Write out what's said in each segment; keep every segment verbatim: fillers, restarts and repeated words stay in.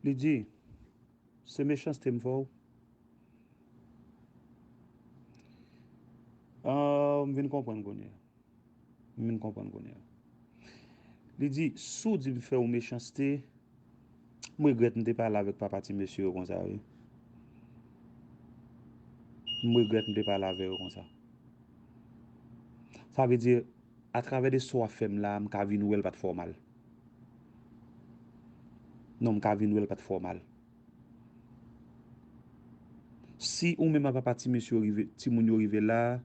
Li di, se mechanste m fè w. Ah, m vin konprann kounye a. M vin konprann kounye a. Li di, si w di m fè w mechanste, m regrèt m te pale avèk papa ti mesye yo konsa, wi. M regrèt m te pale avè yo konsa. Sa vle di, atravè de sa w ap fè m la, m ka vin wè l pa t fè w mal. Non, m ka vin wè l pa t fè w mal. Si ou menm ak papa ti mesye yo rive, timoun yo rive la,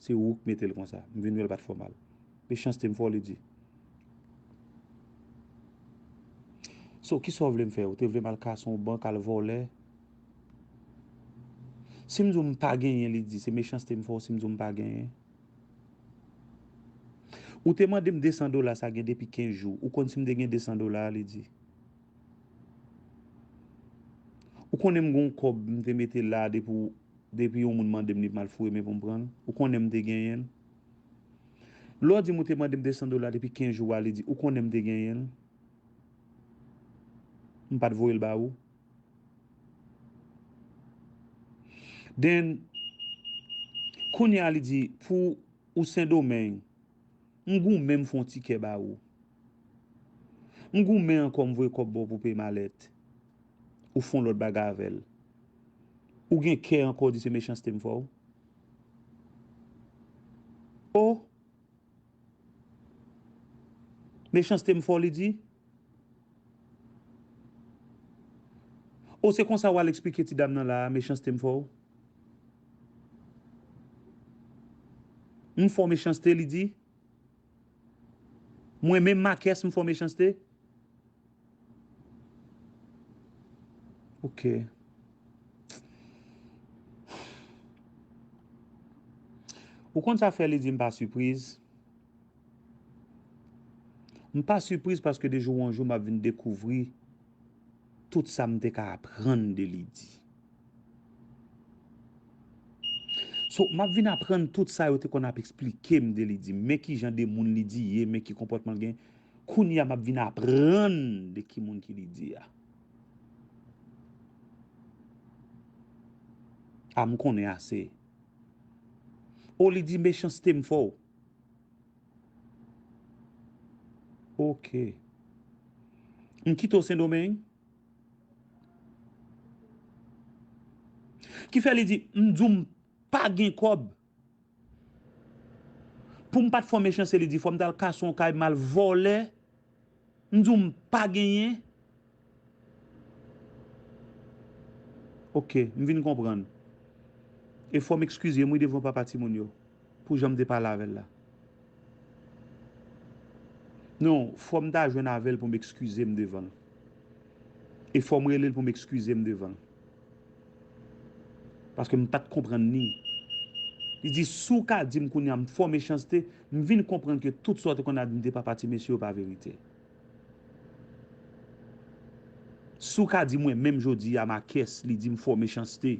se ou k mete l konsa. M vin wè l pa t fè w mal. Mechanste m fè w, li di. So, kisa w vle m fè? Ou te vle m al kase yon bank, al vòlè? Si m di w m pa genyen, li di, se mechanste m fè w si m di w m pa genyen? Ou te mande m de san dola sa gen depi kenz jou. Ou konn si m te gen de san dola a, li di. Ou konnen m gen yon kòb m te mete la depi, depi yon moun mande m li pou m al foure men pou m pran l. Ou konnen m te genyen l. Lè w di m ou te mande m de san dola depi kenz jou a, li di, ou konnen m te genyen l. M pa t voye l ba ou. Then, kounye a li di, pou ou Sendomeng, m goumen m fè yon ti kè ba ou. M goumen ankò m voye kòb ba w pou peye malèt. Ou fè yon lòt bagay avè l. Ou gen kè ankò di se mechanste m fè w. O! Mechanste m fè w, li di. O, se konsa w al eksplike ti dam nan la a, mechanste m fè w? M fè w mechanste, li di. Mwen menm Makès, m fè w mechanste? Ok. Ou konn sa fè li di m pa sipriz? M pa sipriz paske de jou an jou m ap vin dekouvri tout sa m te ka aprann de Lidi. So, m ap vin aprann tout sa yo te konn ap eksplike m de Lidi. Men ki jan de moun Lidi ye, men ki konpòtman l gen. Kounye a, m ap vin aprann de ki moun ki Lidi a. A, m konnen ase. O, Lidi, mechanste m fè w. Ok. M kite w Sendomeng. Ki fè li di, m di w m pa gen kòb. Pou m pa t fè w mechanste, li di, fò m t al kase yon kay, m al vòlè. M di w m pa genyen. Ok, m vin konprann. E fò m ekskize m, wi, devan papa timoun yo. Pou jan m te pale avè l la. Non, fò m ta jwenn avè l pou m ekskize m devan l. E fò m rele l pou m ekskize m devan l. Paske m pa t konprann ni. Li di, si w ka di m kounye a m fè w mechanste, m vin konprann ke tout sa w te konn ap di m te pa pati mesye yo pa verite. Si w ka di mwen menm jodi a Makès, li di m fè w mechanste.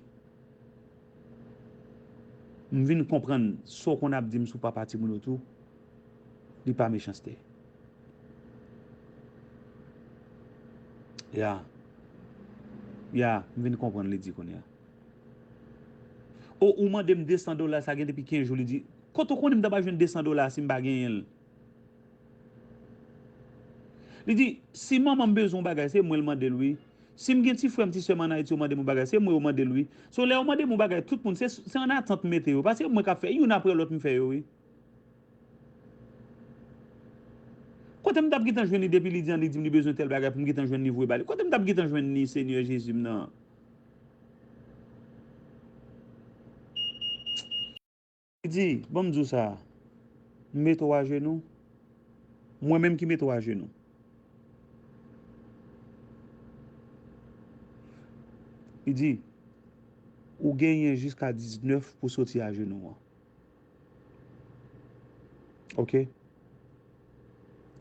M vin konprann sa w konn ap di m sou papa timoun yo tou, li pa mechanste. Ya. Ya, m vin konprann li di kounye a. O, ou mande m de san dola sa gen depi kenz jou, li di, kote w konnen m ta pral jwenn de san dola si m pa genyen l? Li di, si manman m bezwen yon bagay, se mwen l mande l, wi. Si m gen ti frè m, ti sè m ann Ayiti, yo mande m yon bagay, se mwen yo mande l, wi. So, lè yo mande m yon bagay, tout moun, se, se ann atant m mete yo. Pa se mwen k ap fè, youn apre lòt m fè yo, wi. Kote m t ap gentan jwenn li depi li di an, li di m li bezwen tèl bagay pou m gentan jwenn li voye ba li? Kote m t ap gentan jwenn li, Senyè Jezi m nan? Li di, ban m di w sa, m mete w ajenou. Mwen menm ki mete w ajenou. Li di, ou genyen jiska diznèf pou soti ajenou an. Ok?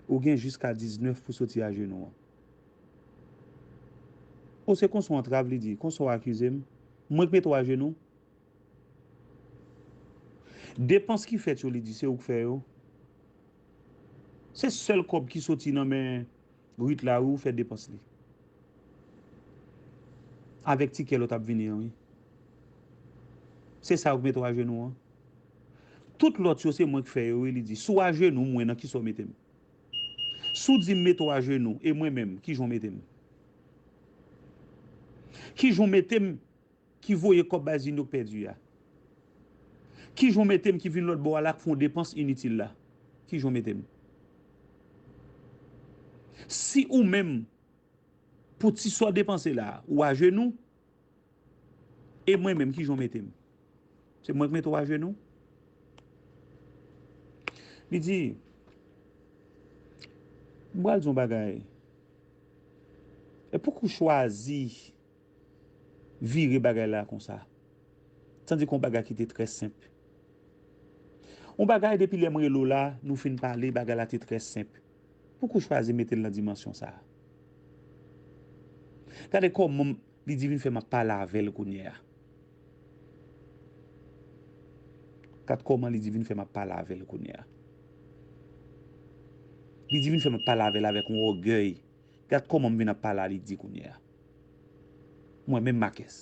Ou gen jiska diznèf pou soti ajenou an. O, se konsa w antrave, li di, konsa w akize m. Mwen k mete w ajenou. Depans ki fèt yo, li di, se ou k fè yo. Se sèl kòb ki soti nan men Rit la, wi, ou fè depans li. avèk ti kè lòt ap vini an, wi. Se sa yo k mete w ajenou an. Tout lòt yo, se mwen k fè yo, wi, li di. Si w ajenou, mwen, nan kisa w mete m? Si w di m mete w ajenou, e mwen menm, kijan w mete m? Kijan w mete m ki voye kòb bay Zinho k pèdi a? Kijan w mete m ki vin lòt bò a la k fè yon depans initil la? Kijan w mete m? Si ou menm, pou ti sa w depanse la, ou ajenou, e mwen menm, kijan w mete m? Se mwen k mete w ajenou? Li di, m pral di yon bagay. E pouki w chwazi vire bagay la konsa? Tandike yon bagay ki te trè senp. Yon bagay depi lè m rele w la, nou fin pale, bagay la te trè senp. Pouki w chwazi mete l nan dimansyon sa a? Gade kòman li di vin fè m ap pale avè l kounye a. Gad kòman li di vin fè m ap pale avè l kounye a. Li di vin fè m ap pale avè l avèk yon ògèy. Gad kòman m vin ap pale a li di kounye a. Mwen menm Makès.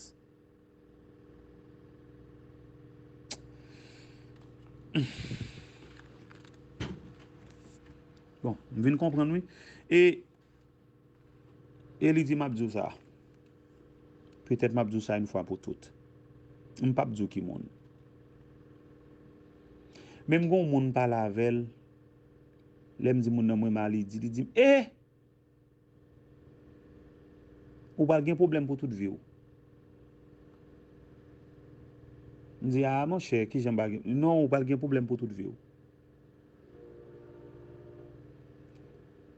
Bon, m vin konprann wi. E, e li di m ap di w sa. Petèt m ap di w sa yon fwa pou tout. M p ap di w ki moun. Men m gen yon moun m pale avè l, lè m di moun nan mwen ma li di, li di m, eh! Ou pral gen pwoblèm pou tout vi w. M di, a, monchè, kijan m pral gen, non, ou pral gen pwoblèm pou tout vi w.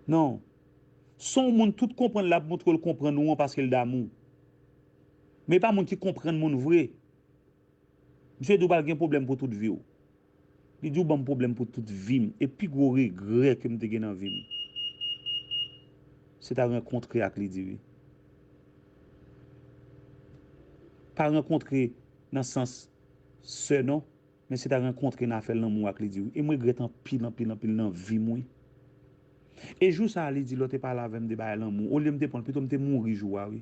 Non. Se yon moun tout konprann l ap montre l konprann ou an paske l damou. Men e pa moun ki konprann moun vre. Misye di w pral gen pwoblèm pou tout vi w. Li di w ban m pwoblèm pou tout vi m. E pi gwo regrè ke m te gen nan vi m, se ta rankontre ak li di wi. Pa rankontre nan sans sè non, men se ta rankontre nan afè lanmou ak li di wi. E m regrèt anpil, anpil, anpil nan vi m wi. E jou sa a li di lè w te pale avè m de bagay lanmou, olye m te pran l, pito m te mouri jou a wi.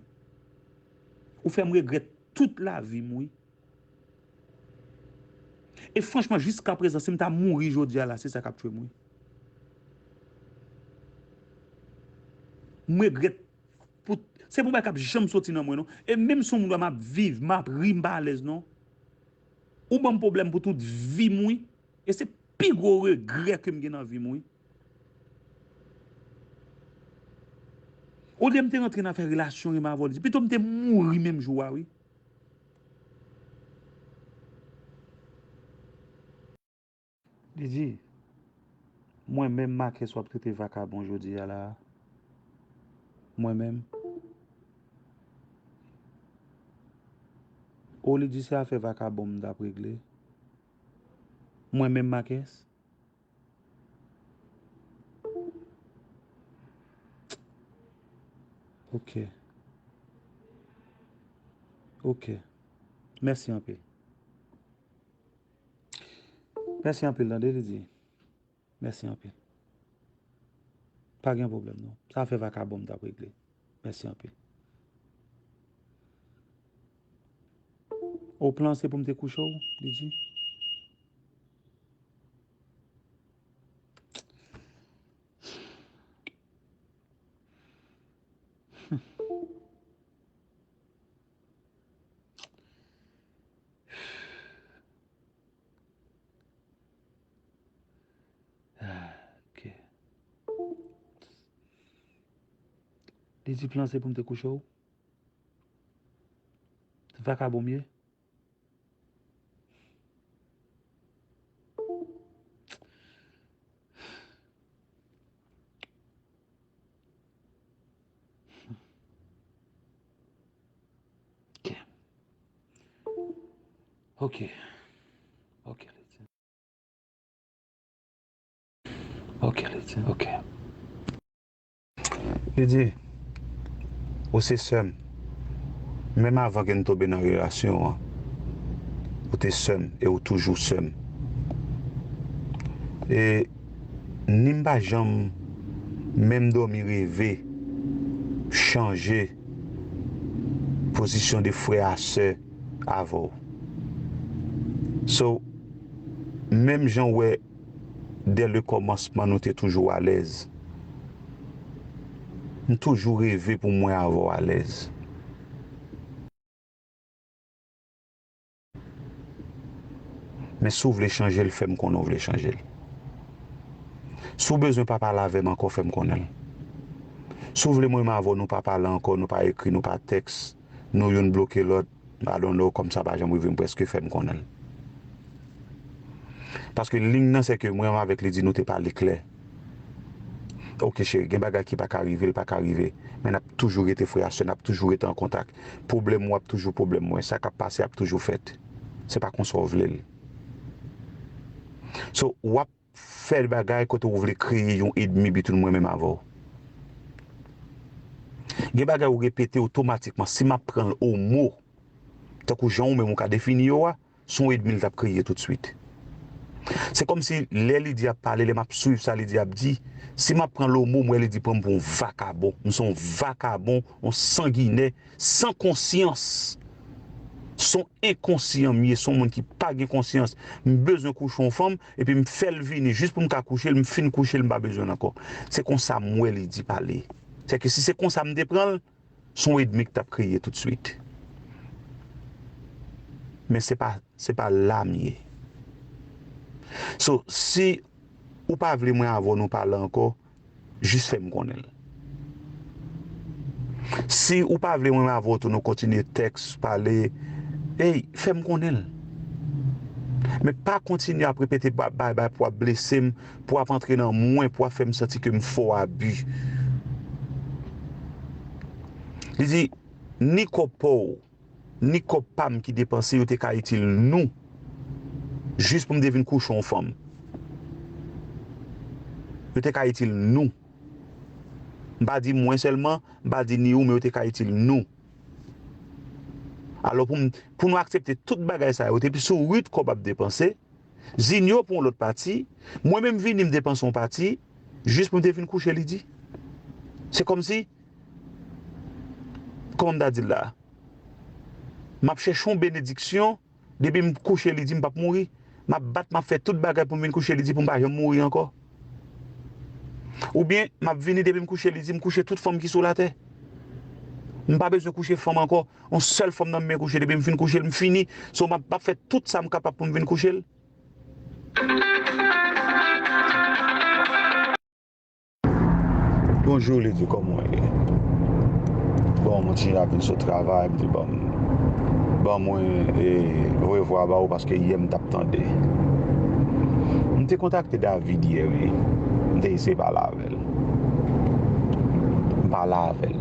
Ou fè m regrèt tout lavi m wi. E franchman, jiskaprezan, si m ta mouri jodi a la, se sa k ap tchwe m, wi. M regrèt. Pou, se pou bagay k ap janm soti nan mwen, non. E menm si yon moun wè m ap viv, m ap ri, m pa alèz, non. Ou ban m pwoblèm pou tout vi m, wi. E se pi gwo regrè ke m gen nan vi m, wi. Olye m te rantre nan afè relasyon, ri m avè w, li di, pito m te mouri menm jou a, wi. Li di, mwen menm Makès w ap trete vakabon jodi a la a? Mwen menm? O, li di se afè vakabon m t ap regle? Mwen menm Makès? Ok. Ok. Mèsi anpil. Mèsi anpil, tande, li di. Mèsi anpil. Pa gen pwoblèm, non. Sa afè vakabon m t ap regle. Mèsi anpil. O plan se pou m te kouche w, li di. Ah, ok. Li di plan se pou m te kouche w? Se vakabon m ye? Ok. Ok. Ok, Letye. Ok, Letye, ok. Li di, ou se sè m. Menm avan ke n tonbe nan relasyon an, ou te sè m e ou toujou sè m. E ni m pa janm menm dòmi reve chanje pozisyon de frè a sè avè w. So, menm jan w wè dè le kòmansman nou te toujou alèz. M toujou reve pou mwen avè w alèz. Men si w vle chanje l, fè m konnen w vle chanje l. Si w bezwen pa pale avè m ankò, fè m konnen l. Si w vle mwen menm avè w, nou pa pale ankò, nou pa ekri, nou pa tèks, nou youn bloke lòt, I don't know, kòm sa pa janm rive m, prèske fè m konnen l. Paske liy nan, se ke mwen avèk Lydie, nou te pale klè. Oke, cheri, gen bagay ki pa ka rive, l pa ka rive. Men n ap toujou rete frè a sè, n ap toujou rete an kontak. Pwoblèm ou ap toujou pwoblèm mwen. Sa k ap pase ap toujou fèt. Se pa konsa w vle l. So, w ap fè bagay kote w vle kreye yon edmi between mwen menm avè w. Gen bagay ou repete otomatikman. Si m ap pran l o mo, tankou jan ou menm ou ka defini yo a, se yon edmi l t ap kreye toutswit. Se kòmsi lè Lydie ap pale, lè m ap swiv sa Lydie ap di, si m ap pran l o mo, m wè Lydie pran m pou yon vakabon. M se yon vakabon, yon sanginè, san konsyans. Se yon enkonsyan m ye, se yon moun ki pa gen konsyans. M bezwen kouche yon fanm, epi m fè l vini jis pou m ka kouche l, m fin kouche l, m pa bezwen l ankò. Se konsa m wè Lydie pale. Sèke si se konsa m te pran l, se yon edmi k t ap kreye toutswit. Men se pa, se pa la m ye. So, si ou pa vle mwen avè w nou pale ankò, jis fè m konnen l. Si ou pa vle mwen avè w tou nou kontinye tèks, pale, ey, fè m konnen l. Men pa kontinye ap repete ba-, bay, bay pou ap blese m, pou ap antre nan mwen, pou ap fè m santi ke m fè w abi. Li di, ni kòb pa w, ni kòb pa m ki depanse, yo te ka itil nou, jis pou m te vin kouche yon fanm. Yo te ka itil nou. M pa di mwen sèlman, m pa di ni ou, men yo te ka itil nou. Alò, pou m, pou nou aksepte tout bagay sa yo, te pi sou rit kòb ap depanse, Zinyo pou yon lòt pati, mwen menm vini m depanse yon pati, jis pou m te vin kouche Lydie. Se kòmsi, kòman m ta di l la? M ap chèche yon benediksyon, depi m kouche Lydie, m p ap mouri. M ap bat, m ap fè tout bagay pou m vin kouche Lydie, pou m pa janm mouri ankò. Oubyen, m ap vini, depi m kouche Lydie, m kouche tout fanm ki sou latè. M pa bezwen kouche fanm ankò. Yon sèl fanm nan m men kouche, depi m fin kouche l, m fini. So, m ap, m ap fè tout sa m kapab pou m vin kouche l. Bonjou, Lydie, kòman w ye? Bon, mwen ti ap vin sot travay, m di, ban m, ban mwen, e, voye vwa ba ou, paske yè m t ap tande. M te kontakte David yè, wi. M te eseye pale avè l. M pale avè l.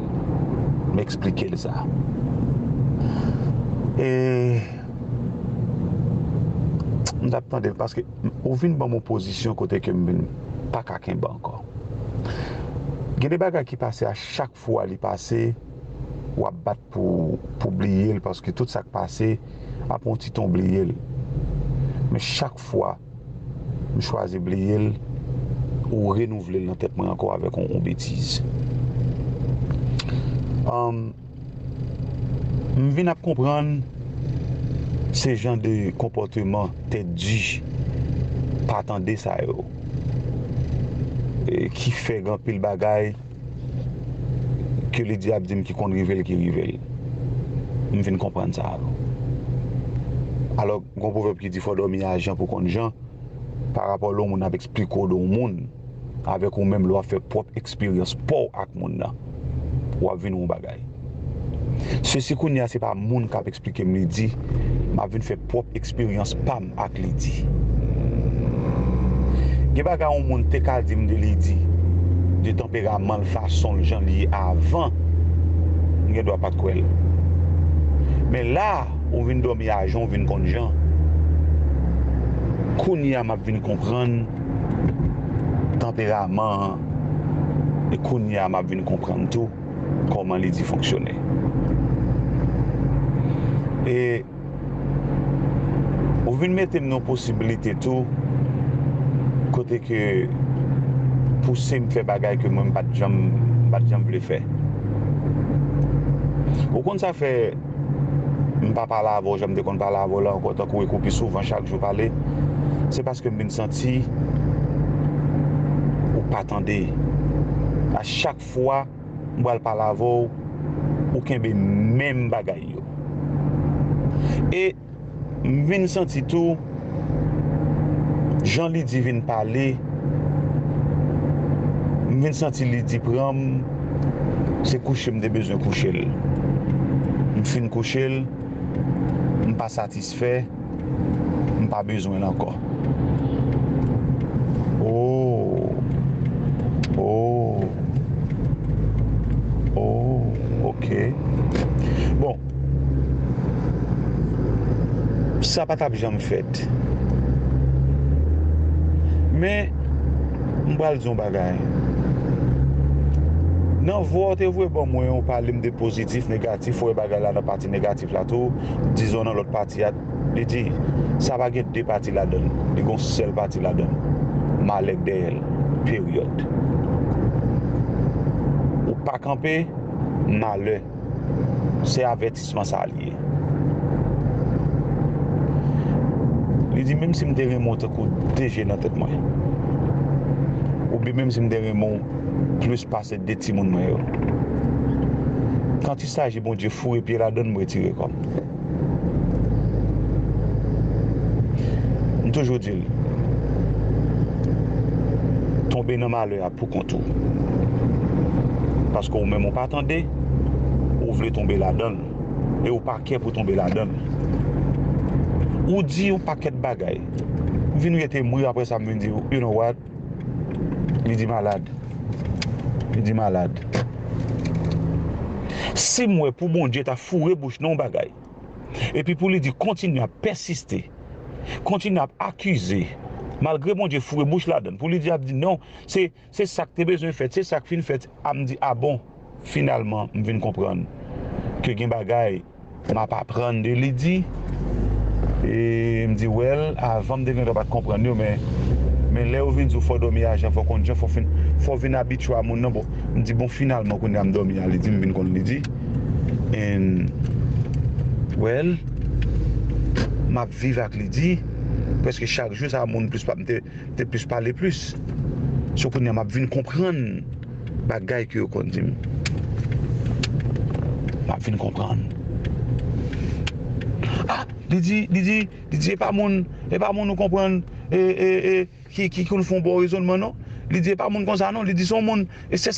M eksplike l sa. E, m t ap tande l, paske ou vin ban m yon pozisyon kote ke m vin pa ka kenbe ankò. Gen de bagay ki pase, a chak fwa li pase, w ap bat pou, pou bliye l, paske tout sa k pase, apre yon ti tan w bliye l. Men chak fwa m chwazi bliye l, ou renouvle l nan tèt mwen ankò avèk yon, yon betiz. Ann, m vin ap konprann se jan de konpòteman tèt di, pa tande sa yo, e ki fè gen anpil bagay ke Lydie ap di m ki konn rive l, ki rive l. M vin konprann sa. Alò, gen yon pwovèb ki di, fò w dòmi a jan pou w konn jan. Pa rapò lè yon moun ap eksplike w de yon moun, avèk ou menm, lè w ap fè pwòp eksperyans pa w ak moun nan, w ap vin yon bagay. Sesi kounye a, se pa moun k ap eksplike m Lydie, m ap vin fè pwòp eksperyans pa m ak Lydie. Gen bagay yon moun te ka di m de Lydie, de tanperaman l, fason l, jan l ye avan, m gen dwa pa t kwè l. Men la, ou vin dòmi a jan, ou vin konn jan. Kounye a, m ap vin konprann tanperaman an, e kounye a, m ap vin konprann tou kòman Lydie fonksyone. E ou vin mete m nan yon posiblite tou, kote ke pouse m fè bagay ke mwen m pa t janm, m pa t janm vle fè. Ou konn sa fè m pa pale avè w jan m te konn pale avè w la ankò, tankou ekou pi souvan, chak jou pale? Se paske m vin santi ou pa tande. A chak fwa m pral pale avè w, ou kenbe menm bagay yo. E m vin santi tou, jan Lidi vin pale, m vin santi Lidi pran m, se kouche m te bezwen kouche l. M fin kouche l, m pa satisfè, m pa bezwen l ankò. Oh. Oh. Oh, ok. Bon. Sa pa t ap janm fèt. Men, m pral di yon bagay. Nan vwa w te voye ban mwen, ou pale m de pozitif, negatif, ou wè bagay la nan pati negatif la tou, dizon nan lòt pati a, li di, sa pa gen de pati ladan l, li gon sèl pati ladan l. Malè k dèyè l. Peryòd. Ou pa kanpe, malè. Se avètisman sa a l ye. Li di, menm si m te renmen w tankou de je nan tèt mwen, oubyen menm si m te renmen w plis pase de timoun mwen yo, kantisaji Bondye foure pye ladan l, m retire kò m. M toujou di l, tonbe nan malè a pou kont ou. Paske ou menm ou pa tande, ou vle tonbe ladan l. E ou pa kè pou tonbe ladan l. Ou di yon pakèt bagay. M vin rete m ri, apre sa m vin di, you know what? Li di malad. Li di malad. Si m wè pou Bondye ta foure bouch nan yon bagay, epi pou li di kontinye ap pèsiste, kontinye ap akize, malgre Bondye foure bouch ladan l, pou li di ap di non, se, se sa k te bezwen fèt, se sa k fin fèt, a m di, a bon, finalman, m vin konprann ke gen bagay m ap aprann de Lidi. E m di, well, avan m te gen dwa pa t konprann yo, men, men lè yo vin di w fò w dòmi a jan, fò w konn jan, fò w fin, fò w vin abitye a moun nan, bon, m di, bon, finalman, kounye a m dòmi a Lidi, m vin konn Lidi. And, well, m ap viv ak Lidi. Prèske chak jou, sa moun plis pa, m te, te plis pale plis. So, kounye a, m ap vin konprann bagay ke yo konn di m. M ap vin konprann. Ah, li di, li di, li di, e pa moun, e pa moun ou konprann, e, e, e, ki, ki konn fè yon bon rezònman, non. Li di, e pa moun konsa, non. Li di, se yon moun, e se